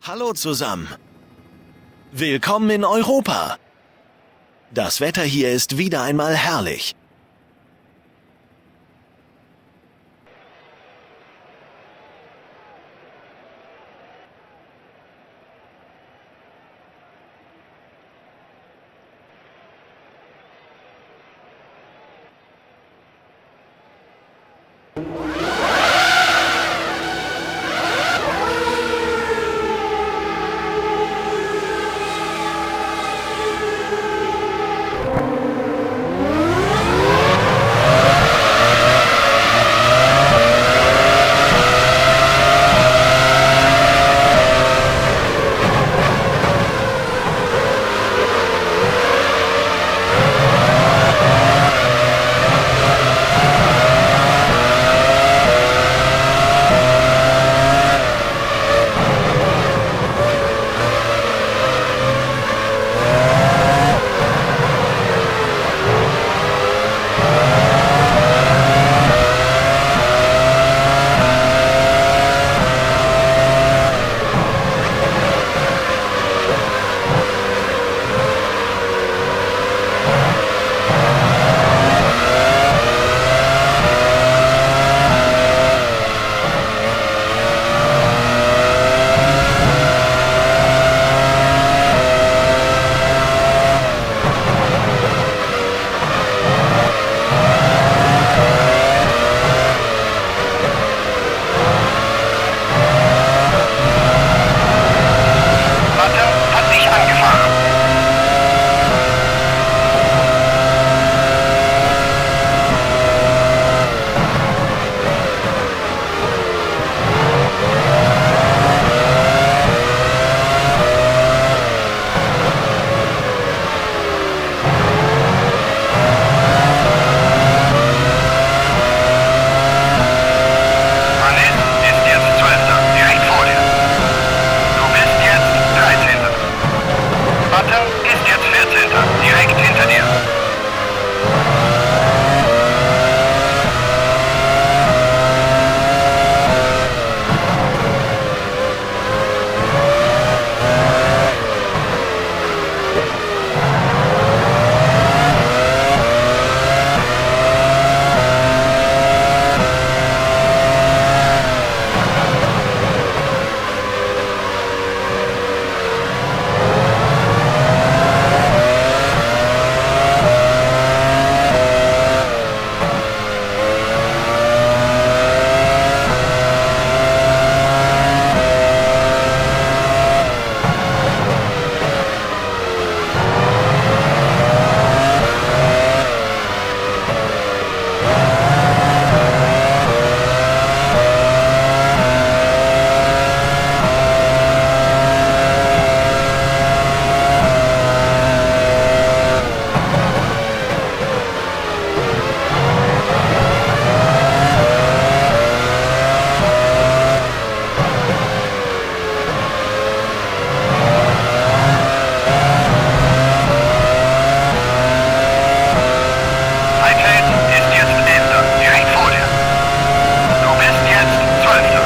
Hallo zusammen. Willkommen in Europa. Das Wetter hier ist wieder einmal herrlich. Button hat dich angefahren. Manis ist jetzt 12., direkt vor dir. Du bist jetzt 13. Button ist jetzt 14., direkt hinter dir. Heidfeld ist jetzt 11., direkt vor dir. Du bist jetzt 12.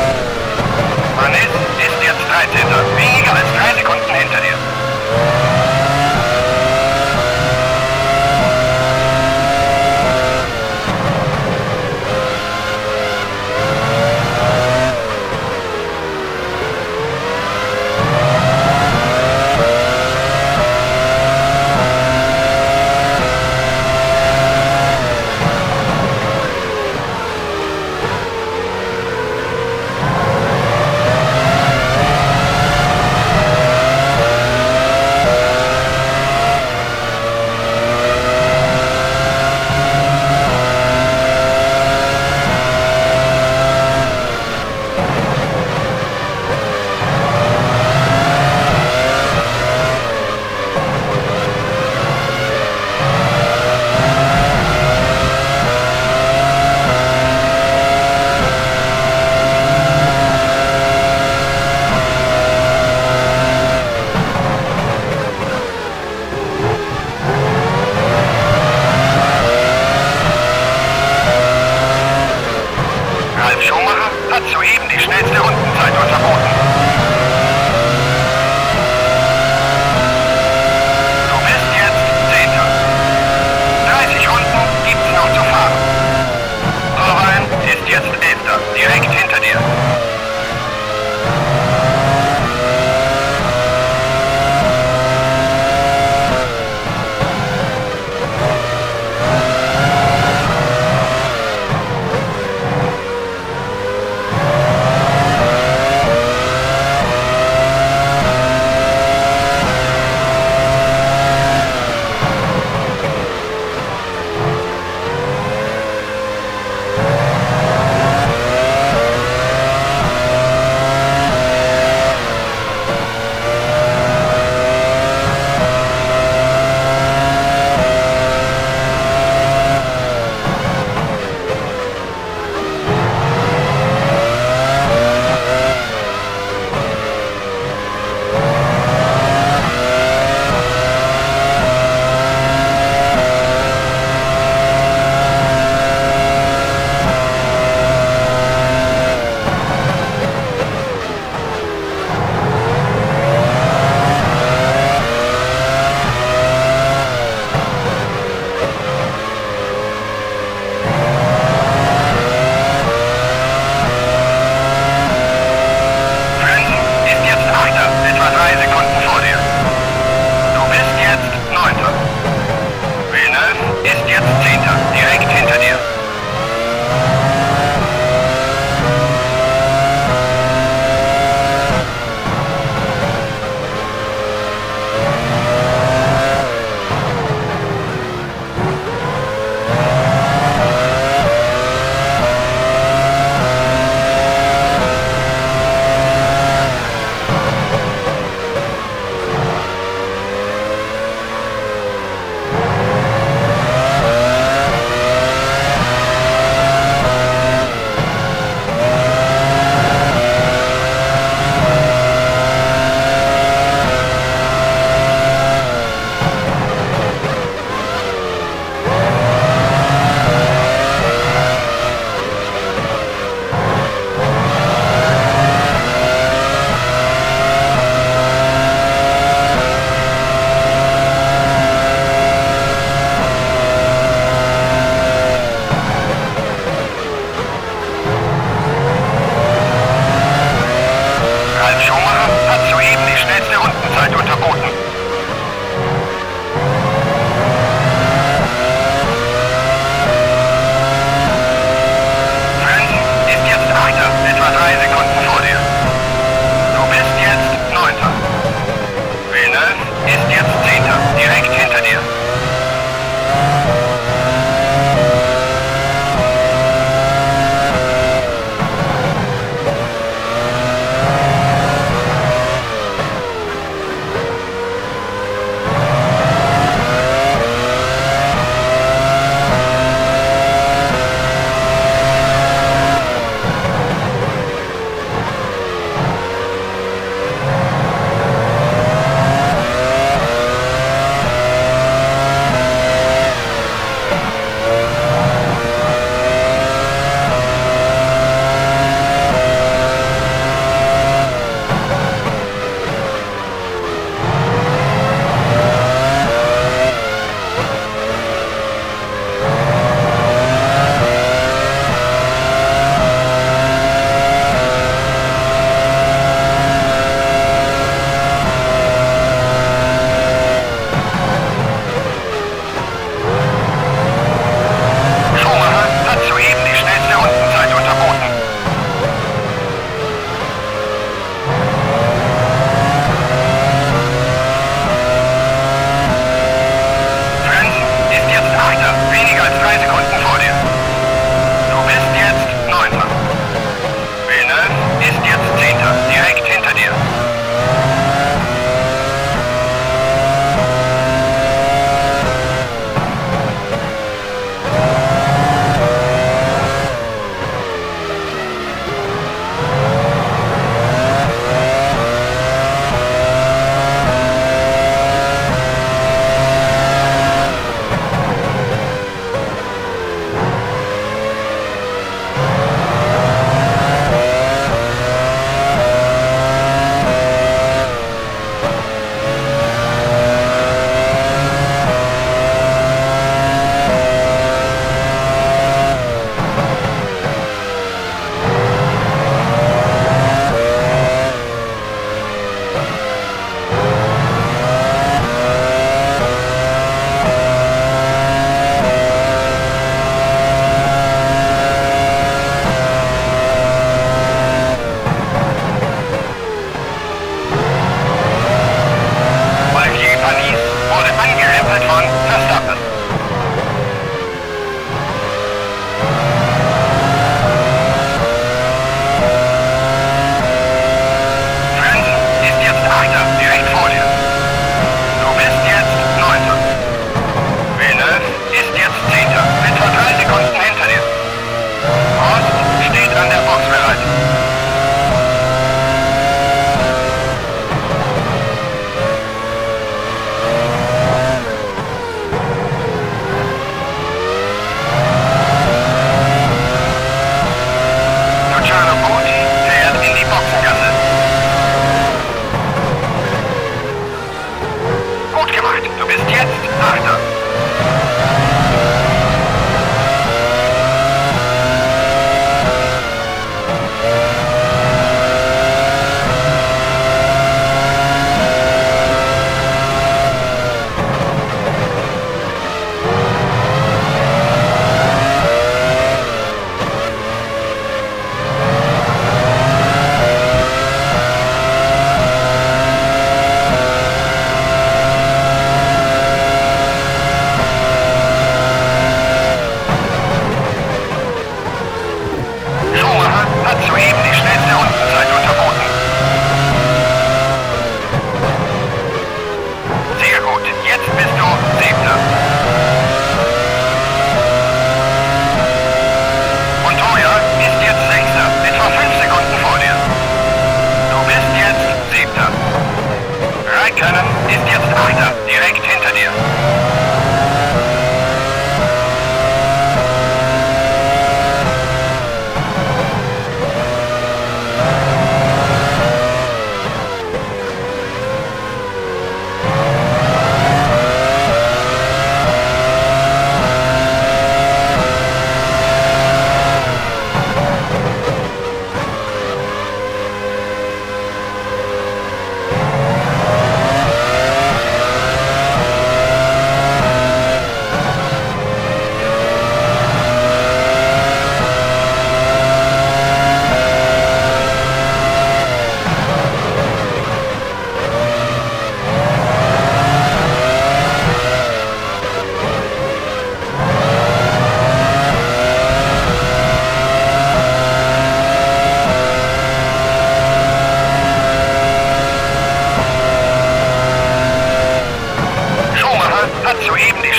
Manis ist jetzt 13., weniger als 3 Sekunden hinter dir.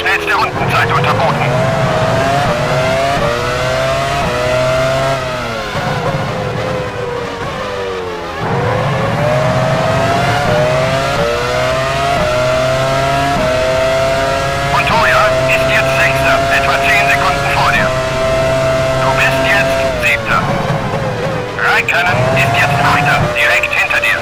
Schnellste Rundenzeit unterboten. Montoya ist jetzt Sechster, etwa 10 Sekunden vor dir. Du bist jetzt Siebter. Räikkönen ist jetzt Achter, direkt hinter dir.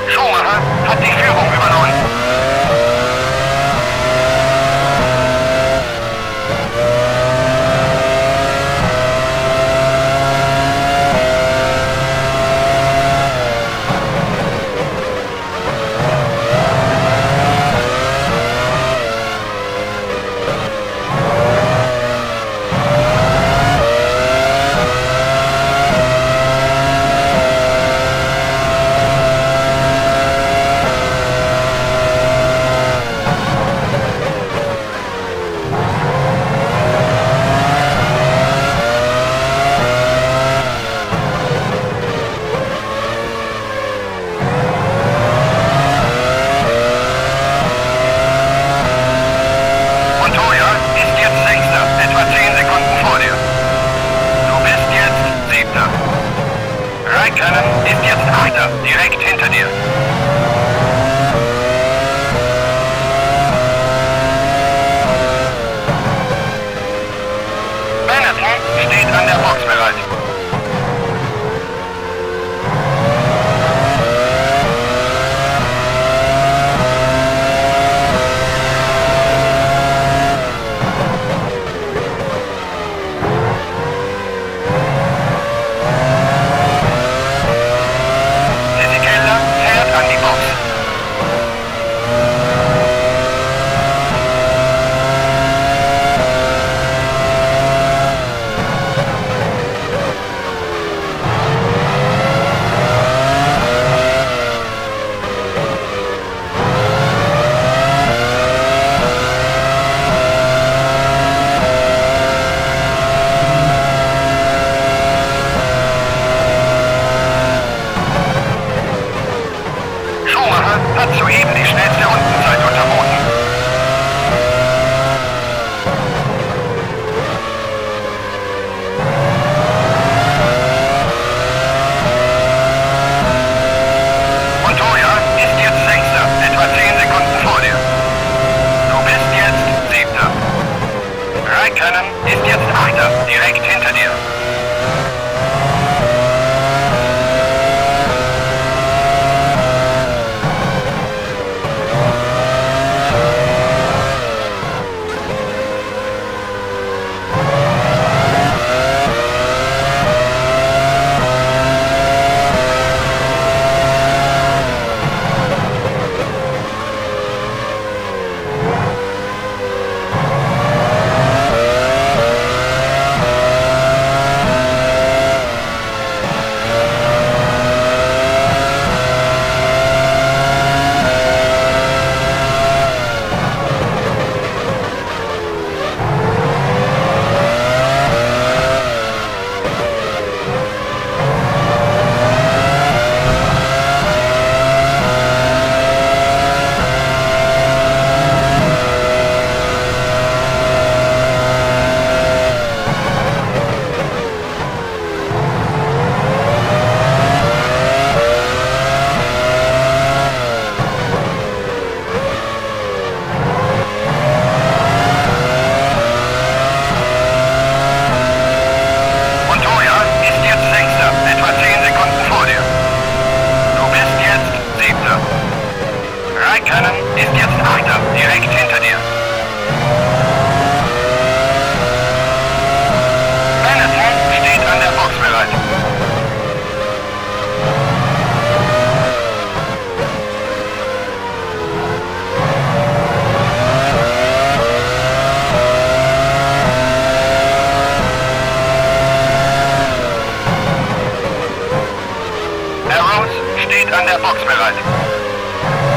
Schumacher hat die Führung übernommen. Montoya ist jetzt Sechster, etwa 10 Sekunden vor dir. Du bist jetzt Siebter. Räikkönen ist jetzt Achter, direkt hinter dir. Benetton steht an der Box bereit. Fisichella fährt an die Box.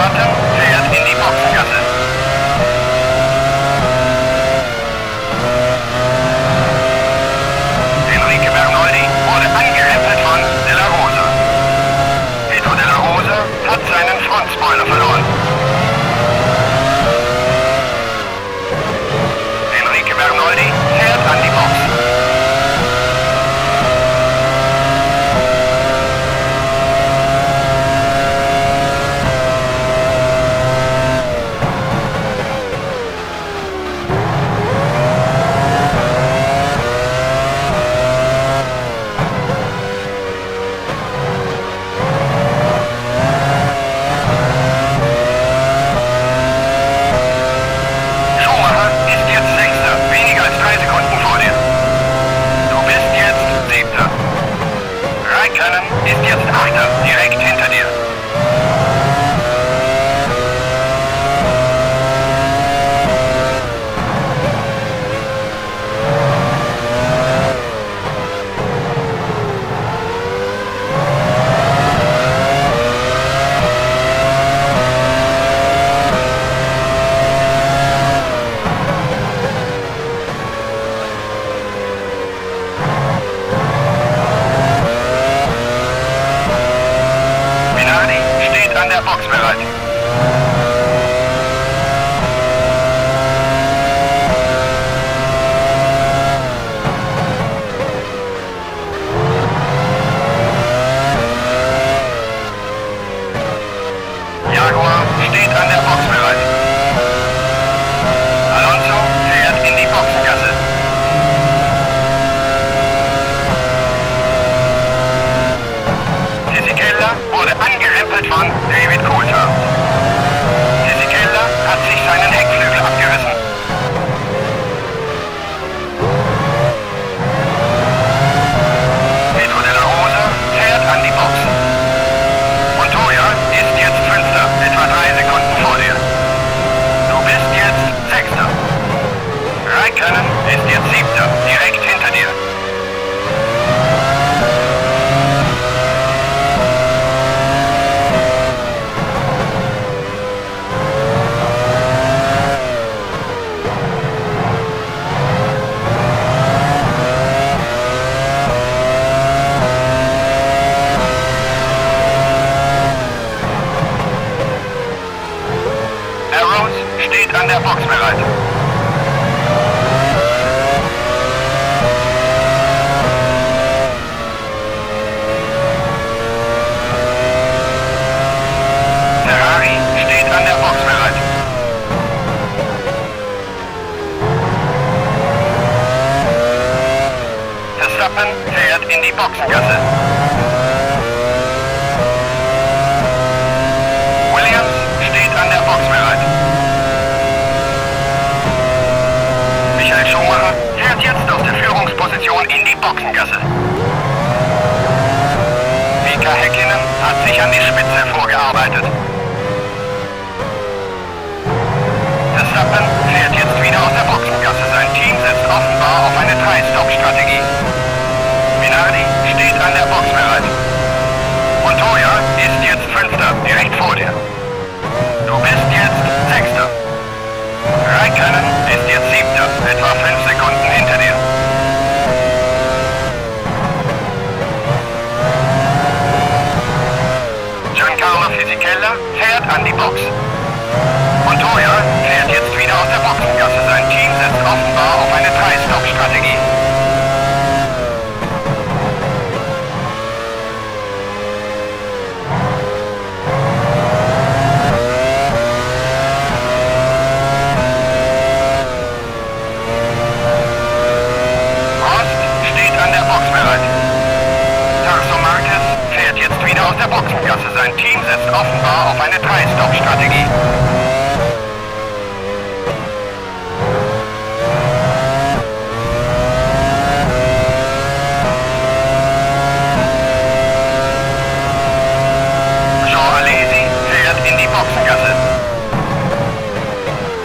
Button fährt in die Boxengasse. Enrique Bernoldi wurde angerempelt von De La Rosa. Pedro De La Rosa hat seinen Frontspoiler verloren. Enrique Bernoldi fährt an die Box. Schumacher ist jetzt Sechster, weniger als 3 Sekunden vor dir. Du bist jetzt Siebter. Räikkönen ist jetzt Achter, direkt hinter dir. Minardi steht an der Box bereit. Jaguar steht an der Box bereit. Alonso fährt in die Boxengasse. Fisichella wurde angerempelt von David Coulthard. Fisichella hat sich seinen Heckflügel abgerissen. Pedro de la Rosa fährt an die Box. Montoya ist jetzt Fünfter, etwa 3 Sekunden vor dir. Du bist jetzt Sechster. Räikkönen ist jetzt Siebter, direkt hinter dir. Arrows steht an der Box bereit. Ferrari steht an der Box bereit. Verstappen fährt in die Boxengasse. Williams steht an der Box bereit. Michael Schumacher fährt jetzt aus der Führungsposition in die Boxengasse. Mika Häkkinen hat sich an die Spitze vorgearbeitet. Verstappen fährt jetzt wieder aus der Boxengasse. Sein Team setzt offenbar auf eine 3-Stop-Strategie. Minardi steht an der Box bereit. Montoya ist jetzt Fünfter, direkt vor dir. Du bist jetzt Sechster. Räikkönen ist jetzt Siebter, etwa 5 Sekunden hinter dir. Giancarlo Fisichella fährt an die Box. Montoya fährt jetzt wieder aus der Boxengasse. Sein Team setzt offenbar auf eine 3-Stop-Strategie. Prost steht an der Box bereit. Tarso Marquez fährt jetzt wieder aus der Boxengasse. Sein Team setzt offenbar auf eine 3-Stop-Strategie. Jean Alesi fährt in die Boxengasse.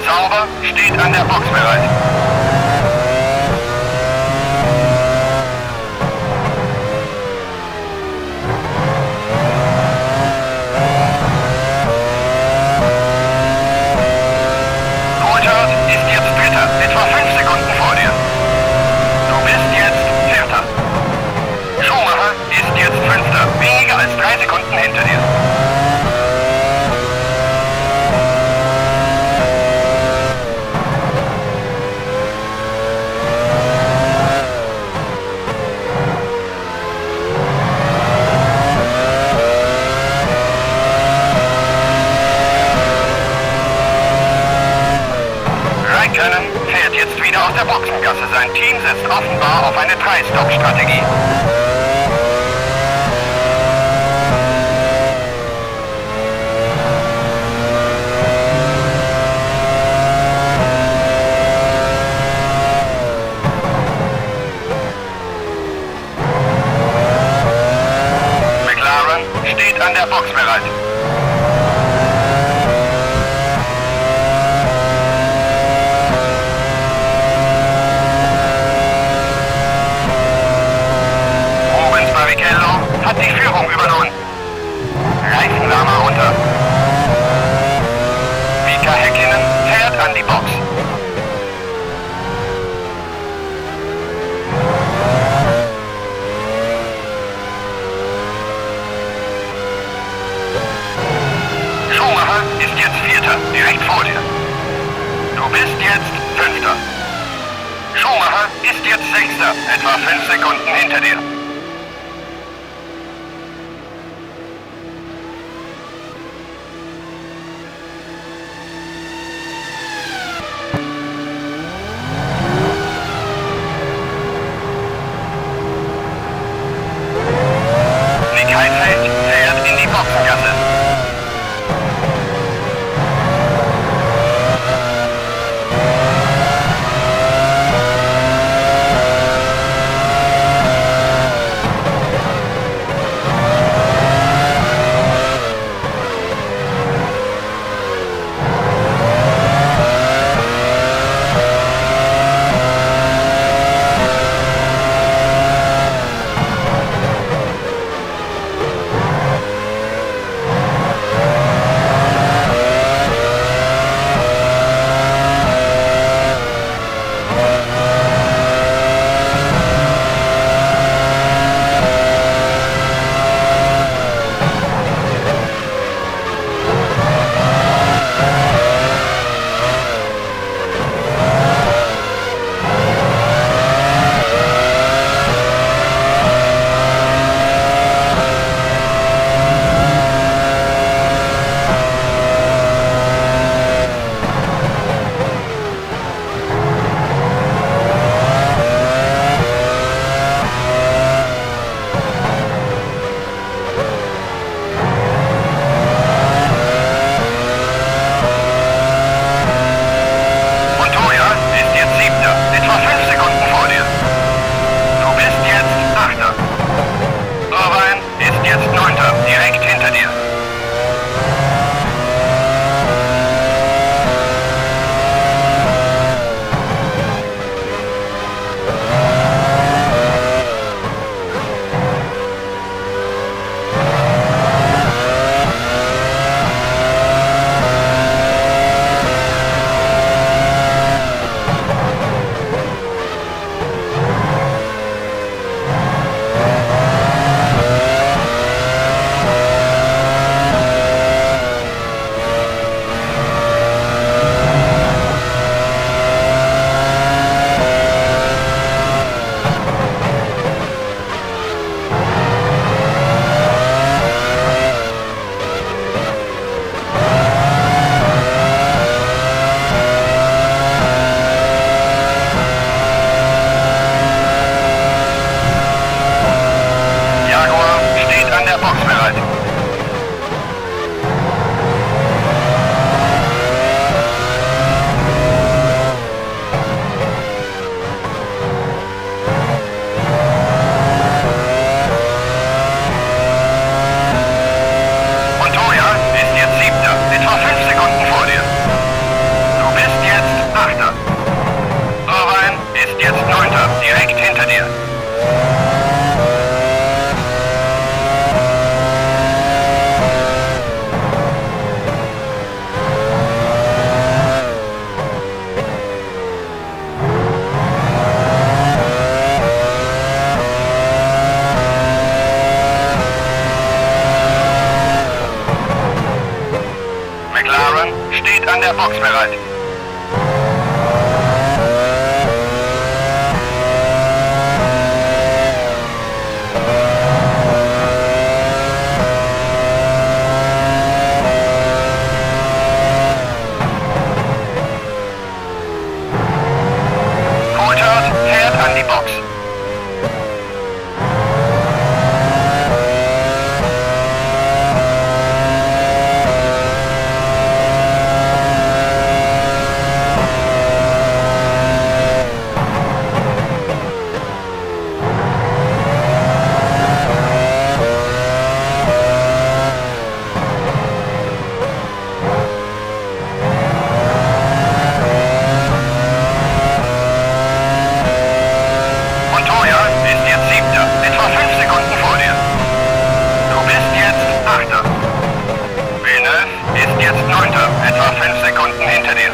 Sauber steht an der Box bereit. Boxengasse. Sein Team setzt offenbar auf eine Drei-Stop-Strategie. McLaren steht an der Box bereit. Rubens Barrichello hat die Führung übernommen. Reifenwärmer runter. Mika Häkkinen fährt an die Box. Schumacher ist jetzt Vierter, direkt vor dir. Du bist jetzt Fünfter. Schumacher ist jetzt Sechster, etwa 5 Sekunden hinter dir. Nick Heidfeld fährt in die Boxengasse. Montoya ist jetzt Siebter, etwa 5 Sekunden vor dir. Du bist jetzt Achter. Irvine ist jetzt Neunter, direkt hinter dir. Jaguar steht an der Box bereit. Montoya ist jetzt Siebter, etwa 5 Sekunden vor dir. Du bist jetzt Achter. Irvine ist jetzt Neunter, direkt hinter dir. McLaren steht an der Box bereit. Coulthard hinter dir.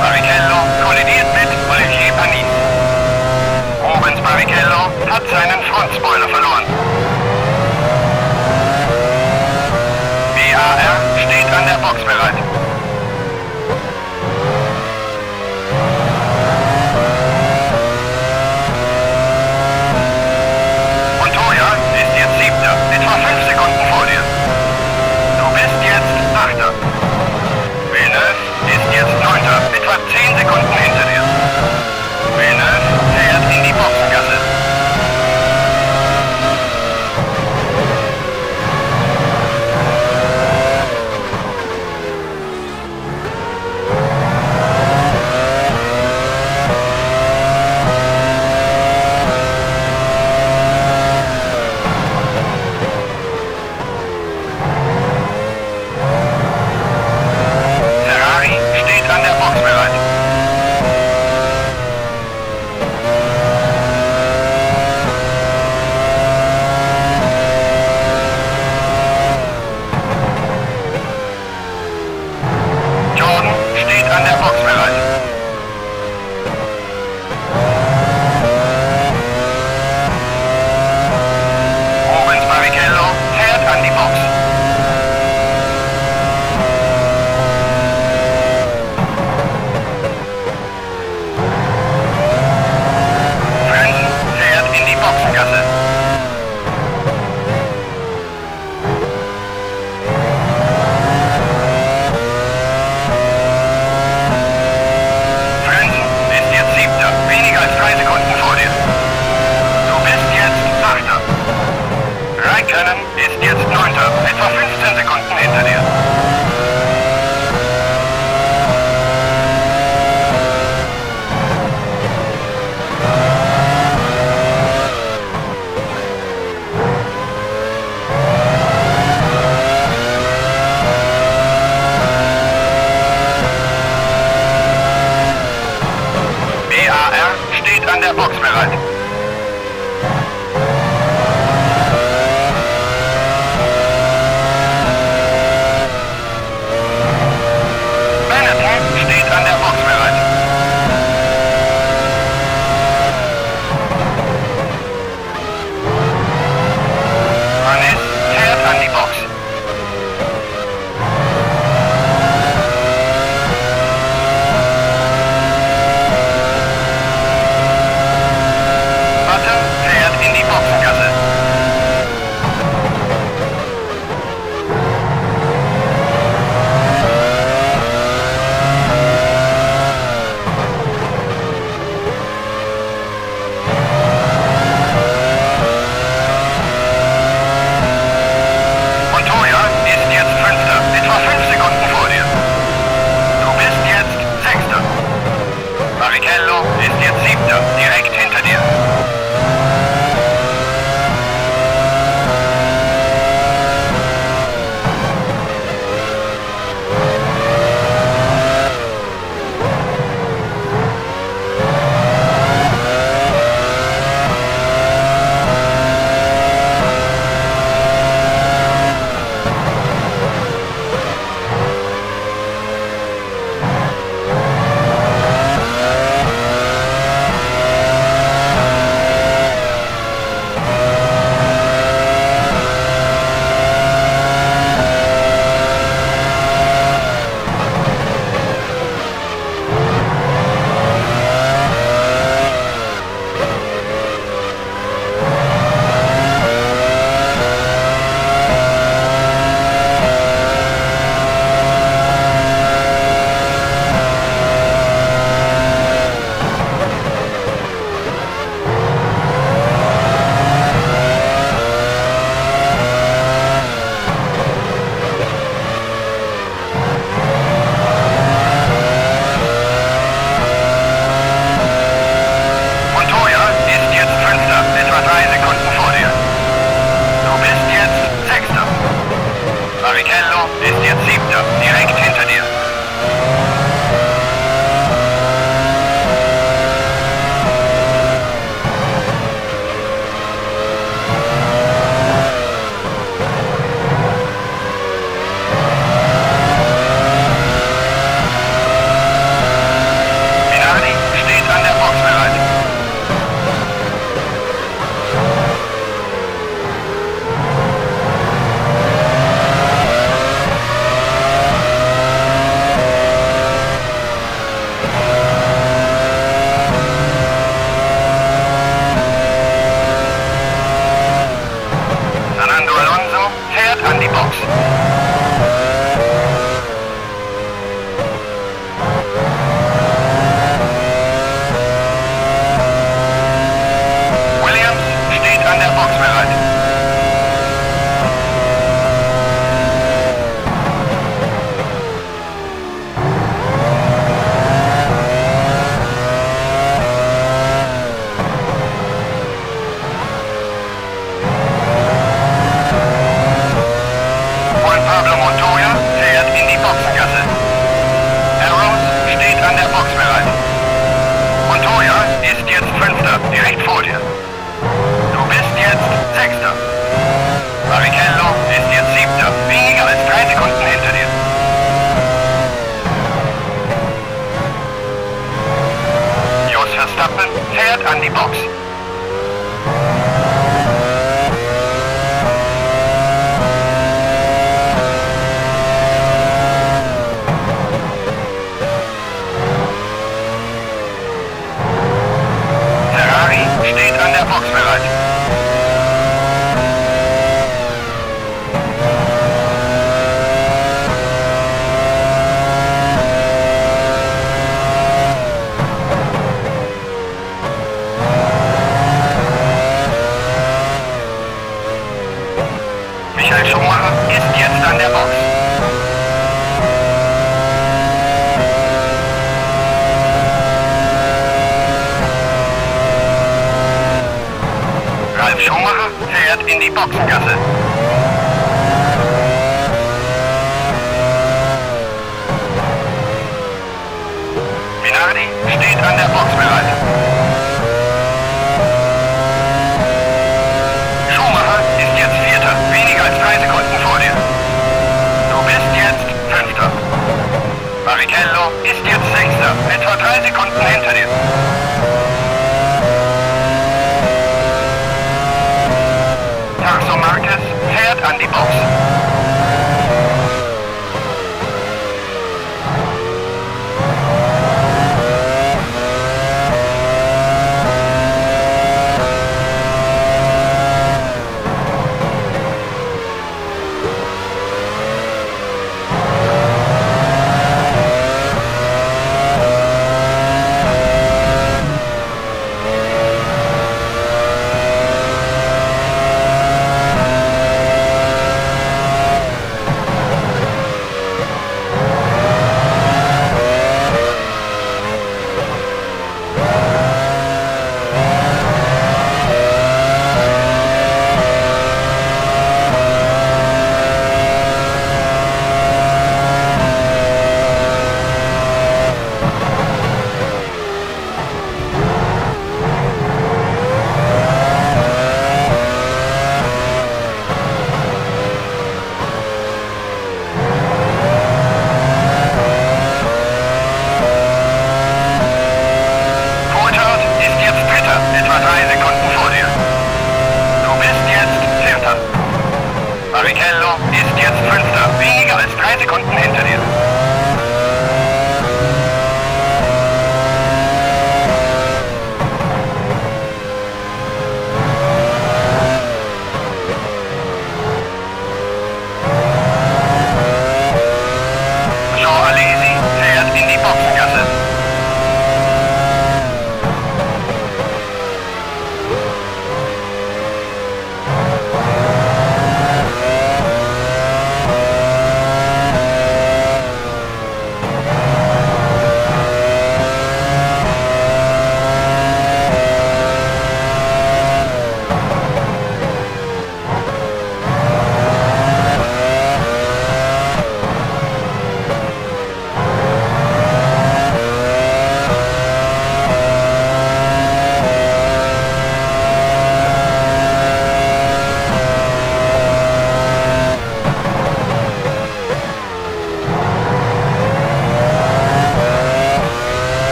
Barrichello kollidiert mit Olivier Panis. Rubens Barrichello hat seinen Frontspoiler verloren. BAR steht an der Box bereit. Montoya ist jetzt Siebter, etwa 5 Sekunden vor dir. Du bist jetzt Achter. Villeneuve ist jetzt Neunter, etwa 10 Sekunden hinter dir. Villeneuve fährt in die Boxengasse. Fünfter, direkt hinter dir. Minardi steht an der Box bereit. Fernando Alonso fährt an die Box. Williams steht an der Box bereit. Juan Pablo Montoya fährt in die Boxengasse. Arrows steht an der Box bereit. Montoya ist jetzt Fünfter, direkt vor dir. Du bist jetzt Sechster. Barrichello ist jetzt Siebter, weniger als 3 Sekunden hinter dir. Jos Verstappen fährt an die Box. Ferrari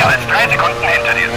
als 3 Sekunden hinter dir.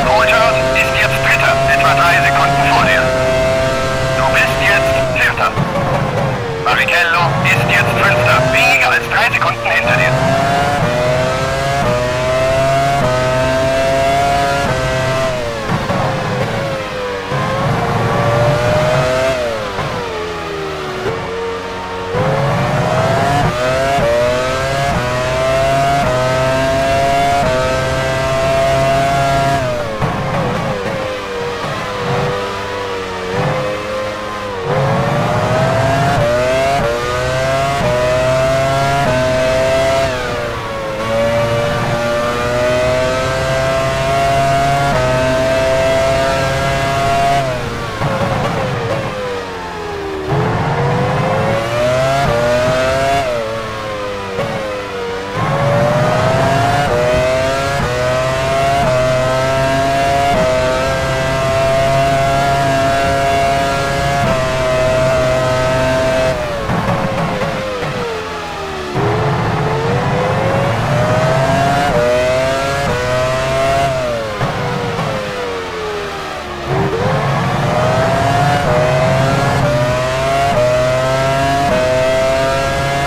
Coulthard ist jetzt Dritter, etwa 3 Sekunden vor dir. Du bist jetzt Vierter. Barrichello ist jetzt Fünfter, weniger als 3 Sekunden hinter dir.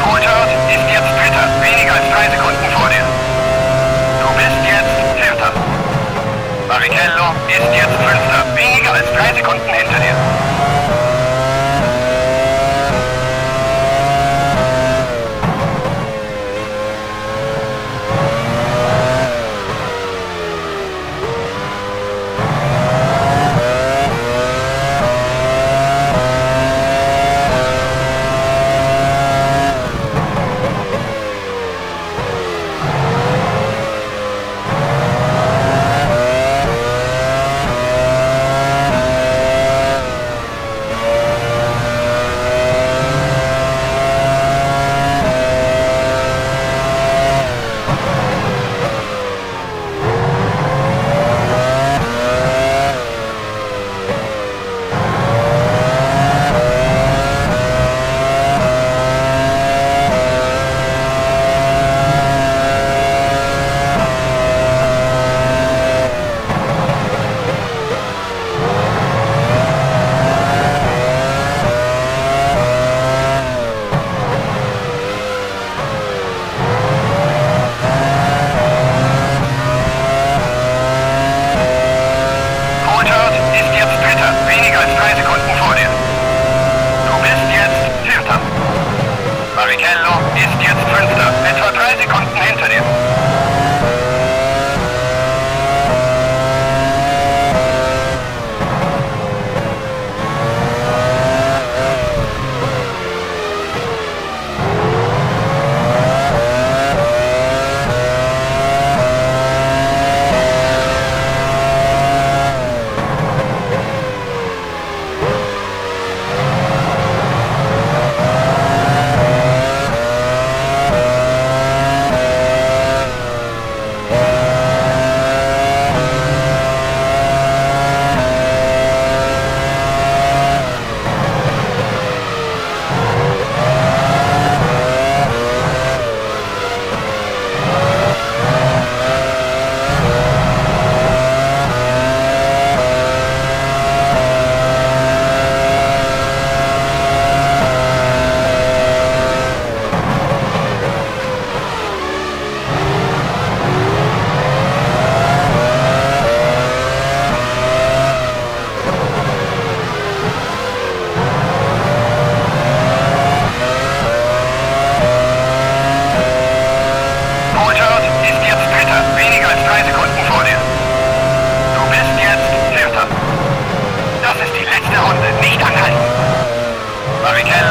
Coulthard ist jetzt Dritter, weniger als 3 Sekunden vor dir. Du bist jetzt Vierter. Barrichello ist jetzt Fünfter, weniger als 3 Sekunden hinter dir. Barrichello.